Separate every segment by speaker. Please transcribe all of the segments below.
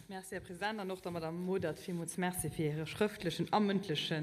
Speaker 1: Merci, Här President, an och der Madame Modert villmools Merci fir hire schrëftlechen a mëndleche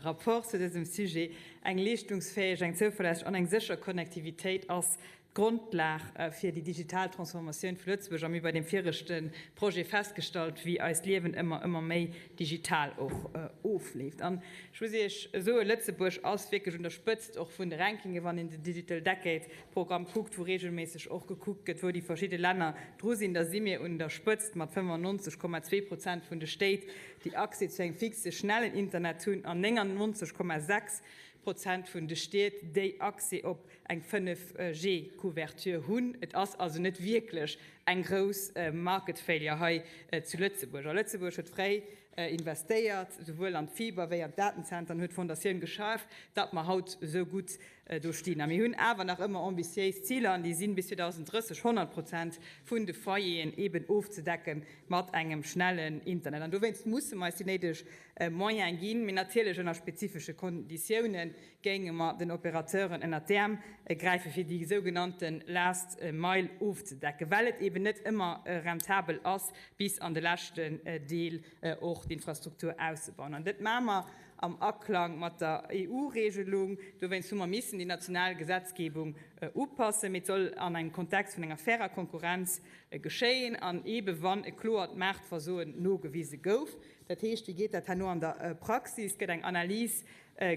Speaker 1: Rapport zu dësem Sujet. Eng leeschtungsfäeg, eng zouverlässeg an eng sécher Connectivitéit ass d'Grondlag fir déi digital Transformatioun vu Lëtzebuerg. A mir hu bei deem viregte Projet festgestallt, wéi eist Liewen ëmmer, ëmmer méi digital och ofleeft. An ech muss Iech soen, Lëtzebuerg ass wierklech un der Spëtzt och vun de Rankingen, wann een den Digital Decade Programm kuckt, wou regelméisseg och gekuckt gëtt, wou déi verschidde Länner dru sinn, da si mir un der Spëtzt mat 95,2 Prozent vun de Stéit, déi Accès zu engem fixe, schnellen Internet hunn an 99,6 Prozent vun de Stied, déi Accès op eng 5G-Couverture hunn. Et ass also net wierklech eng grouss Market Failure hei zu Lëtzebuerg. A Lëtzebuerg huet fréi investéiert, souwuel an d'Fiber wéi an d'Datenzenteren, huet d'Fondatioun geschaf, datt mer haut esou gutt do stinn. A mir hunn awer nach ëmmer ambitiéis Ziler, an déi sinn, bis 2030 100 Prozent vun de Foyeren eeben ofzedecken mat engem schnellen Internet. An dowéinst musse mer eis déi néideg Moyene ginn. Mee natierlech ënner spezifesche Konditiounen géinge mer den Operateuren ënnert d'Äerm gräifen, fir déi sougenannte Last Mile ofzedecken, well et eeben net ëmmer rentabel ass, bis an de leschten Deel och d'Infrastruktur auszebauen. An dat maache mer am Aklang mat der EU-Regelung. Dowéinst hu mer missen déi national Gesetzgebung upassen. Mee et soll an engem Kontext vun enger fairer Konkurrenz geschéien an eebe wann e kloert Maartversoen nogewise gouf. Dat heescht, wéi geet dat herno an der Praxis? Gëtt eng Analys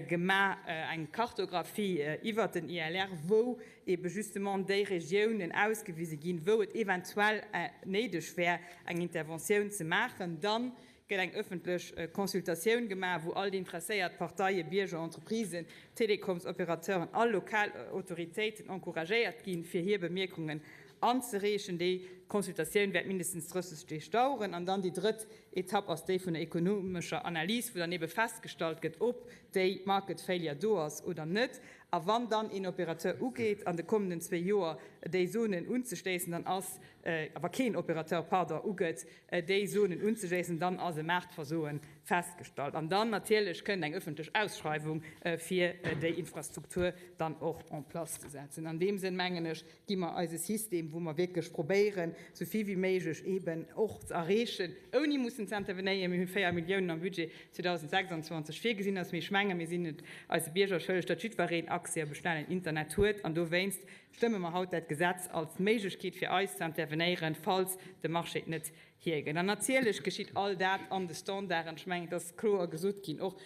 Speaker 1: gemaach, eng Kartographie iwwert den ILR, wou eebe justement déi Regiounen ausgewise ginn, wou et eventuell néideg wär, eng Interventioun ze maachen. Dann gëtt eng ëffentlech Consultatioun gemaach, wou all déi interesséiert Parteien, Bierger, Entreprisen, Telekomsoperateuren a lokal Autoritéiten encouragéiert ginn, fir hir Bemierkungen anzereechen. Déi Consultatioun wäert mindestens 30 Deeg daueren. An dann déi drëtt Etapp ass déi vun der ekonomescher Analys, wou dann eebe festgestallt gëtt, ob déi Market Failure do ass oder net. A wann dann een Opérateur ugeet, an de kommenden zwee Joer déi Zonen unzestéissen, dann ass, a wa keen Opérateur, pardon, ugëtt, déi Zonen unzegéissen, dann ass e Maartversoe festgestallt. An dann natierlech kënnt eng öffentlech Ausschreiwung, fir déi Infrastruktur dann och en place ze setzen. An deem Sënn, mengen ech, gi mer eis e System, wou mer wierklech probéieren, esou vill wéi méiglech eeben och ze erreechen, ouni mussen ze intervenéieren. Mir hu 4 Milliounen am Budget 2026 virgesinn. Mee ech menge mir sinn et eise Bierger schëlleg, datt jiddwereen Accès op e schnellen Internet huet. An dowéinst stëmme mer haut dat Gesetz als Méiglechkeet fir eis ze intervenéieren, falls de Marché et net hiergëtt. An natierlech geschitt all dat an de Standarden, ech mengen, et ass kloer gesot ginn, och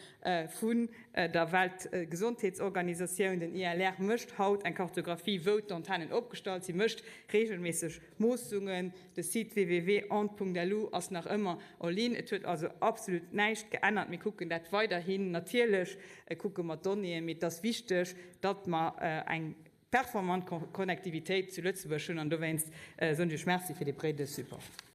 Speaker 1: vun der Weltgesondheetsorganisatioun. Den ILR mécht haut eng Kartographie, wou d'Antennen opgestallt sinn, mécht regelméisseg Moossungen. De Site www.ant.lu ass nach ëmmer en ligne. Et huet also absolut näischt geännert. Mir kucken dat weiderhin. Natierlech kucke mer d'Donnéeën, mee et ass wichteg, datt mer eng performant Connectivitéit zu Lëtzebuerg hunn an dowéinst soen ech Iech Merci fir dee breede Support.